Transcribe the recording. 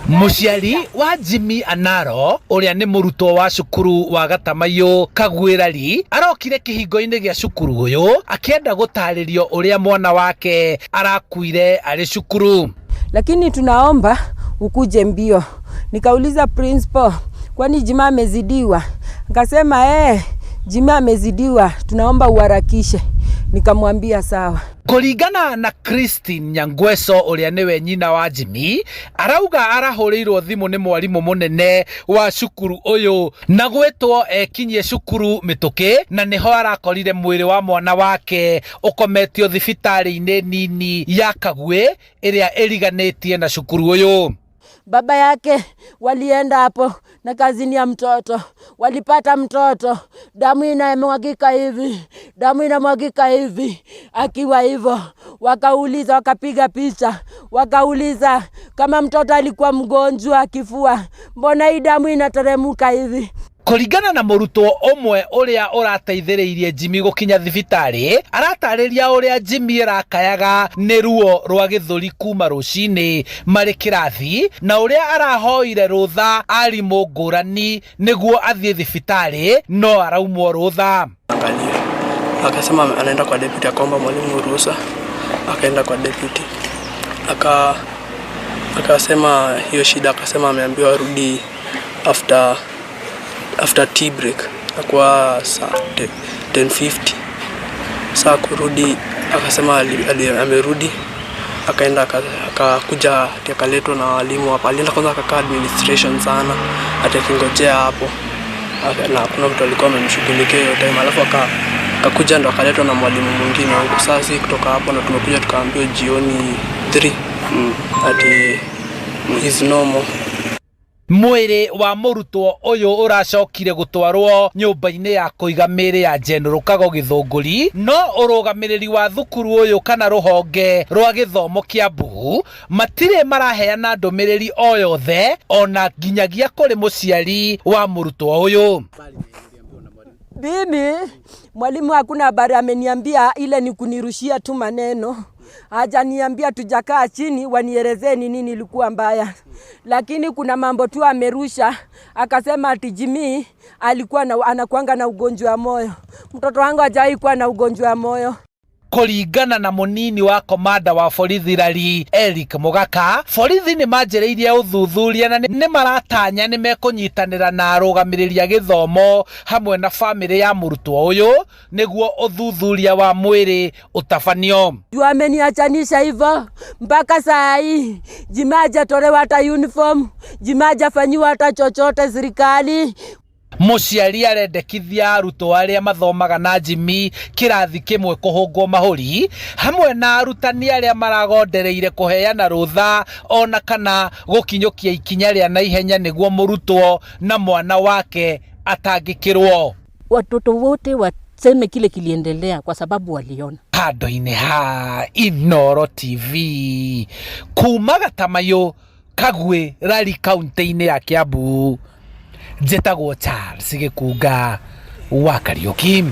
Mũciari wa Jimmy Anaro ũrĩa nĩ mũrutwo wa cukuru wa Gatamaiyũ Kagwĩrari arokire kĩhingo-inĩ gĩa cukuru ũyũ akĩenda gũtarĩrio ũrĩa mwana wake arakuire arĩ cukuru. Lakini tunaomba ukuje mbio. Nikauliza principal, kwani Jimmy amezidiwa? Akasema Jimmy amezidiwa, tunaomba uharakishe. Nikamwambia sawa. Kũringana na Christine Nyangweso ũrĩa nĩwe nyina wa Jimmy, arauga arahũrĩirwo thimũ nĩ mwarimũ mũnene wa cukuru ũyũ na gwĩtwo ekinyie cukuru mĩtũkĩ, na nĩho arakorire mwĩrĩ wa mwana wake ũkometio thibitarĩ-inĩ nini ya Kagwĩ ĩrĩa ĩriganĩtie na cukuru ũyũ. Baba yake walienda hapo na kazini ya mtoto, walipata mtoto damu inamwagika hivi, damu inamwagika hivi. Akiwa hivyo, wakauliza, wakapiga picha, wakauliza kama mtoto alikuwa mgonjwa kifua, mbona hii damu inateremka hivi? Kũringana na mũrutwo ũmwe ũrĩa ũrateithĩrĩirie Jimmy gũkinya thibitarĩ, aratarĩria ũrĩa Jimmy arakayaga nĩ ruo rwa gĩthũri kuma rũcinĩ marĩ kĩrathi, na ũrĩa arahoire rũtha arimũ ngũrani nĩguo athiĩ thibitarĩ no araumwo rũtha. Angalia. Akasema anaenda kwa deputy, akaomba mwalimu ruhusa, akaenda kwa deputy. Akasema hiyo shida, akasema ameambiwa arudi after tea break, akuwa saa 10:50. Saa kurudi akasema amerudi, akaenda akakuja ati akaletwa na walimu hapa. Alienda kwanza akakaa administration sana, ati akingojea hapo, na hakuna mtu alikuwa amemshughulikia hiyo time, alafu akakuja ndo akaletwa na mwalimu mwingine huko. Sasa si kutoka hapo na tumekuja tukaambiwa jioni 3 ati is normal. Mwĩrĩ wa mũrutwo ũyũ ũracokire gũtwarwo nyũmba-inĩ ya kũiga mĩĩrĩ ya General Kago Gĩthũngũri, no ũrũgamĩrĩri wa thukuru ũyũ kana rũhonge rwa gĩthomo Kiambu matirĩ maraheana ndũmĩrĩri o yothe ona nginyagia kũrĩ mũciari wa mũrutwo ũyũ. Mimi mwalimu hakuna habari ameniambia, ile ni kunirushia tu maneno. Hajaniambia tujakaa chini wanielezee ni nini ilikuwa mbaya, lakini kuna mambo tu amerusha, akasema ati Jimmy alikuwa na, anakuanga na ugonjwa wa moyo. Mtoto wangu hajawahi kuwa na ugonjwa wa moyo. Kũringana na mũnini wa komanda wa borithi Lari Eric Mugaka, borithi nĩ manjĩrĩirie ũthuthuria na nĩ maratanya nĩ mekũnyitanĩra na arũgamĩrĩri a gĩthomo hamwe na bamĩrĩ ya mũrutwo ũyũ nĩguo ũthuthuria wa mwĩrĩ ũtabanio. Juu ameniachanisha hivyo mpaka saa hii Jimmy hajatolewa hata uniform, Jimmy hajafanyiwa hata chochote serikali. Mũciari arendekithia arutwo arĩa mathomaga na Jimmy kĩrathi kĩmwe kũhũngwo mahũri hamwe na arutani arĩa maragondereire kũheana rũtha ona kana gũkinyũkia ikinya rĩa naihenya nĩguo mũrutwo na mwana wake atangĩkĩrwo. Watoto wote waseme kile kiliendelea kwa sababu waliona. Handũ-inĩ ha Inooro TV kuma Gatamaiyũ Kagwĩ Lari kaunti-inĩ ya Kiambu, njĩtagwo Charles Gĩkunga wa Kariũki.